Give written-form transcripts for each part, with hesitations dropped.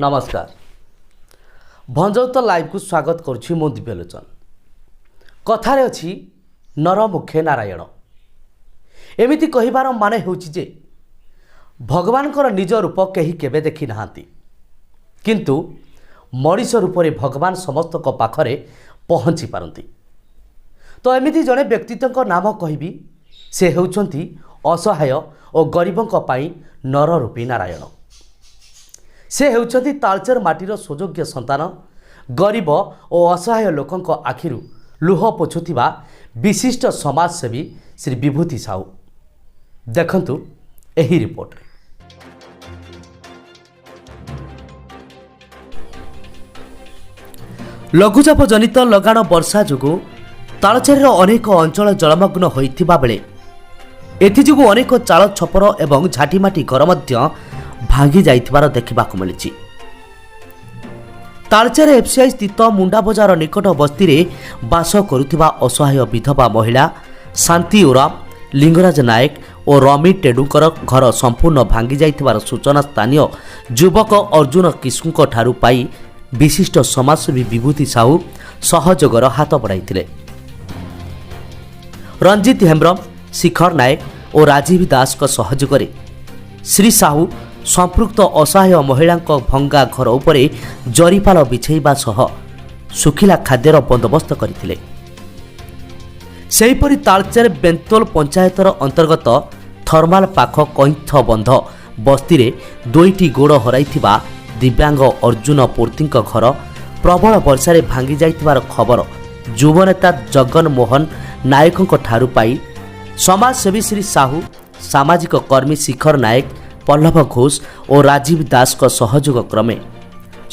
ନମସ୍କାର, ଭଞ୍ଜଉତ ଲାଇଭ୍କୁ ସ୍ୱାଗତ କରୁଛି ମୁଁ ଦିବ୍ୟଲୋଚନ। କଥାରେ ଅଛି, ନର ମୁଖେ ନାରାୟଣ। ଏମିତି କହିବାର ମାନେ ହେଉଛି ଯେ ଭଗବାନଙ୍କର ନିଜ ରୂପ କେହି କେବେ ଦେଖି ନାହାନ୍ତି, କିନ୍ତୁ ମଣିଷ ରୂପରେ ଭଗବାନ ସମସ୍ତଙ୍କ ପାଖରେ ପହଞ୍ଚି ପାରନ୍ତି। ତ ଏମିତି ଜଣେ ବ୍ୟକ୍ତିତ୍ୱଙ୍କ ନାମ କହିବି, ସେ ହେଉଛନ୍ତି ଅସହାୟ ଓ ଗରିବଙ୍କ ପାଇଁ ନର ରୂପୀ ନାରାୟଣ। ସେ ହେଉଛନ୍ତି ତାଳଚେର ମାଟିର ସୁଯୋଗ୍ୟ ସନ୍ତାନ, ଗରିବ ଓ ଅସହାୟ ଲୋକଙ୍କ ଆଖିରୁ ଲୁହ ପୋଛୁଥିବା ବିଶିଷ୍ଟ ସମାଜସେବୀ ଶ୍ରୀ ବିଭୂତି ସାହୁ। ଦେଖନ୍ତୁ ଏହି ରିପୋର୍ଟରେ। ଲଘୁଚାପ ଜନିତ ଲଗାଣ ବର୍ଷା ଯୋଗୁଁ ତାଳଚେରର ଅନେକ ଅଞ୍ଚଳ ଜଳମଗ୍ନ ହୋଇଥିବା ବେଳେ ଏଥିଯୋଗୁଁ ଅନେକ ଚାଳ ଛପର ଏବଂ ଝାଟିମାଟି ଘର ମଧ୍ୟ ଭାଙ୍ଗି ଯାଇଥିବାର ଦେଖିବାକୁ ମିଳିଛି। ତାଳଚେର ଏଫ୍ସିଆଇ ସ୍ଥିତ ମୁଣ୍ଡା ବଜାର ନିକଟ ବସ୍ତିରେ ବାସ କରୁଥିବା ଅସହାୟ ବିଧବା ମହିଳା ଶାନ୍ତି ଓରାମ, ଲିଙ୍ଗରାଜ ନାୟକ ଓ ରମି ଟେଡୁଙ୍କର ଘର ସମ୍ପୂର୍ଣ୍ଣ ଭାଙ୍ଗି ଯାଇଥିବାର ସୂଚନା ସ୍ଥାନୀୟ ଯୁବକ ଅର୍ଜୁନ କିସ୍କୁଙ୍କ ଠାରୁ ପାଇ ବିଶିଷ୍ଟ ସମାଜସେବୀ ବିଭୂତି ସାହୁ ସହଯୋଗର ହାତ ବଢ଼ାଇଥିଲେ। ରଞ୍ଜିତ ହେମ୍ବ୍ରମ, ଶିଖର ନାୟକ ଓ ରାଜୀବ ଦାସଙ୍କ ସହଯୋଗରେ ଶ୍ରୀ ସାହୁ ସମ୍ପୃକ୍ତ ଅସହାୟ ମହିଳାଙ୍କ ଭଙ୍ଗା ଘର ଉପରେ ଜରିପାଲ ବିଛାଇବା ସହ ଶୁଖିଲା ଖାଦ୍ୟର ବନ୍ଦୋବସ୍ତ କରିଥିଲେ। ସେହିପରି ତାଳଚେର ବେନ୍ତୋଲ ପଞ୍ଚାୟତର ଅନ୍ତର୍ଗତ ଥର୍ମାଲ ପାଖ କଇଁଥ ବନ୍ଧ ବସ୍ତିରେ ଦୁଇଟି ଗୋଡ଼ ହରାଇଥିବା ଦିବ୍ୟାଙ୍ଗ ଅର୍ଜୁନ ପୂର୍ତ୍ତିଙ୍କ ଘର ପ୍ରବଳ ବର୍ଷାରେ ଭାଙ୍ଗି ଯାଇଥିବାର ଖବର ଯୁବନେତା ଜଗନ ମୋହନ ନାୟକଙ୍କ ଠାରୁ ପାଇ ସମାଜସେବୀ ଶ୍ରୀ ସାହୁ, ସାମାଜିକ କର୍ମୀ ଶିଖର ନାୟକ, ପଲ୍ଲଭ ଘୋଷ ଓ ରାଜୀବ ଦାସଙ୍କ ସହଯୋଗ କ୍ରମେ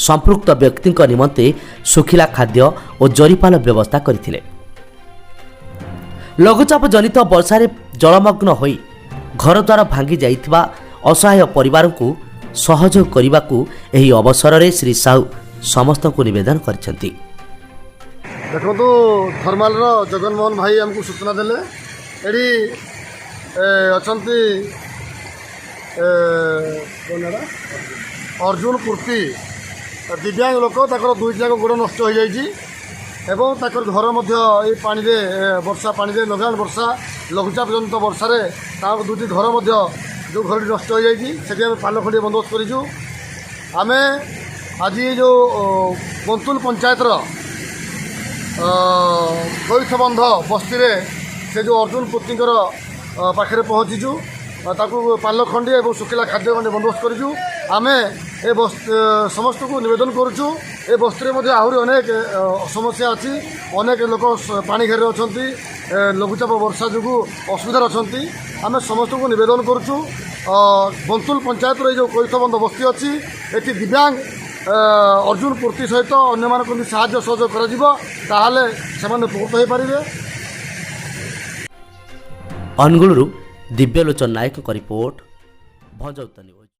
ସମ୍ପୃକ୍ତ ବ୍ୟକ୍ତିଙ୍କ ନିମନ୍ତେ ଶୁଖିଲା ଖାଦ୍ୟ ଓ ଜରିପାଲ ବ୍ୟବସ୍ଥା କରିଥିଲେ। ଲଘୁଚାପ ଜନିତ ବର୍ଷାରେ ଜଳମଗ୍ନ ହୋଇ ଘରଦ୍ୱାର ଭାଙ୍ଗି ଯାଇଥିବା ଅସହାୟ ପରିବାରଙ୍କୁ ସହଯୋଗ କରିବାକୁ ଏହି ଅବସରରେ ଶ୍ରୀ ସାହୁ ସମସ୍ତଙ୍କୁ ନିବେଦନ କରିଛନ୍ତି। ଦେଖନ୍ତୁ, ଥର୍ମାଲର ଜଗନମୋହନ ଭାଇ ଆମକୁ ସୂଚନା ଦେଲେ, ଏଠି ଅଛନ୍ତି କ'ଣ ନାଁଟା, ଅର୍ଜୁନ ପୂର୍ତ୍ତି, ଦିବ୍ୟାଙ୍ଗ ଲୋକ। ତାଙ୍କର ଦୁଇଟି ଯାକ ଗୋଡ଼ ନଷ୍ଟ ହୋଇଯାଇଛି ଏବଂ ତାଙ୍କର ଘର ମଧ୍ୟ ଏଇ ପାଣିରେ, ବର୍ଷା ପାଣିରେ, ଲଗାଣ ବର୍ଷା, ଲଘୁଚାପ ଜନିତ ବର୍ଷାରେ ତାଙ୍କ ଦୁଇଟି ଘର ମଧ୍ୟ, ଯେଉଁ ଘରଟି ନଷ୍ଟ ହୋଇଯାଇଛି, ସେଠି ଆମେ ପାଲ ଖଣ୍ଡିଏ ବନ୍ଦୋବସ୍ତ କରିଛୁ। ଆମେ ଆଜି ଯେଉଁ ବନ୍ତୁଲ ପଞ୍ଚାୟତର କଇଥବନ୍ଧ ବସ୍ତିରେ ସେ ଯେଉଁ ଅର୍ଜୁନ ପୂର୍ତ୍ତିଙ୍କର ପାଖରେ ପହଞ୍ଚିଛୁ, ତାକୁ ପାଲ ଖଣ୍ଡି ଏବଂ ଶୁଖିଲା ଖାଦ୍ୟ ଖଣ୍ଡି ବନ୍ଦୋବସ୍ତ କରିଛୁ। ଆମେ ଏ ସମସ୍ତଙ୍କୁ ନିବେଦନ କରୁଛୁ, ଏ ବସ୍ତିରେ ମଧ୍ୟ ଆହୁରି ଅନେକ ସମସ୍ୟା ଅଛି। ଅନେକ ଲୋକ ପାଣି ଘେରରେ ଅଛନ୍ତି, ଲଘୁଚାପ ବର୍ଷା ଯୋଗୁଁ ଅସୁବିଧାରେ ଅଛନ୍ତି। ଆମେ ସମସ୍ତଙ୍କୁ ନିବେଦନ କରୁଛୁ, ବନ୍ତୁଲ ପଞ୍ଚାୟତର ଏଇ ଯେଉଁ କଇଥବନ୍ଧ ବସ୍ତି ଅଛି, ଏଠି ଦିବ୍ୟାଙ୍ଗ ଅର୍ଜୁନ ପୂର୍ତ୍ତି ସହିତ ଅନ୍ୟମାନଙ୍କୁ ଯଦି ସାହାଯ୍ୟ ସହଯୋଗ କରାଯିବ, ତାହେଲେ ସେମାନେ ଉପକୃତ ହୋଇପାରିବେ। ଅନୁଗୁଳରୁ ଦିବ୍ୟଲୋଚନ ନାୟକଙ୍କ ରିପୋର୍ଟ, ଭଞ୍ଜଉତ ନ୍ୟୁଜ୍।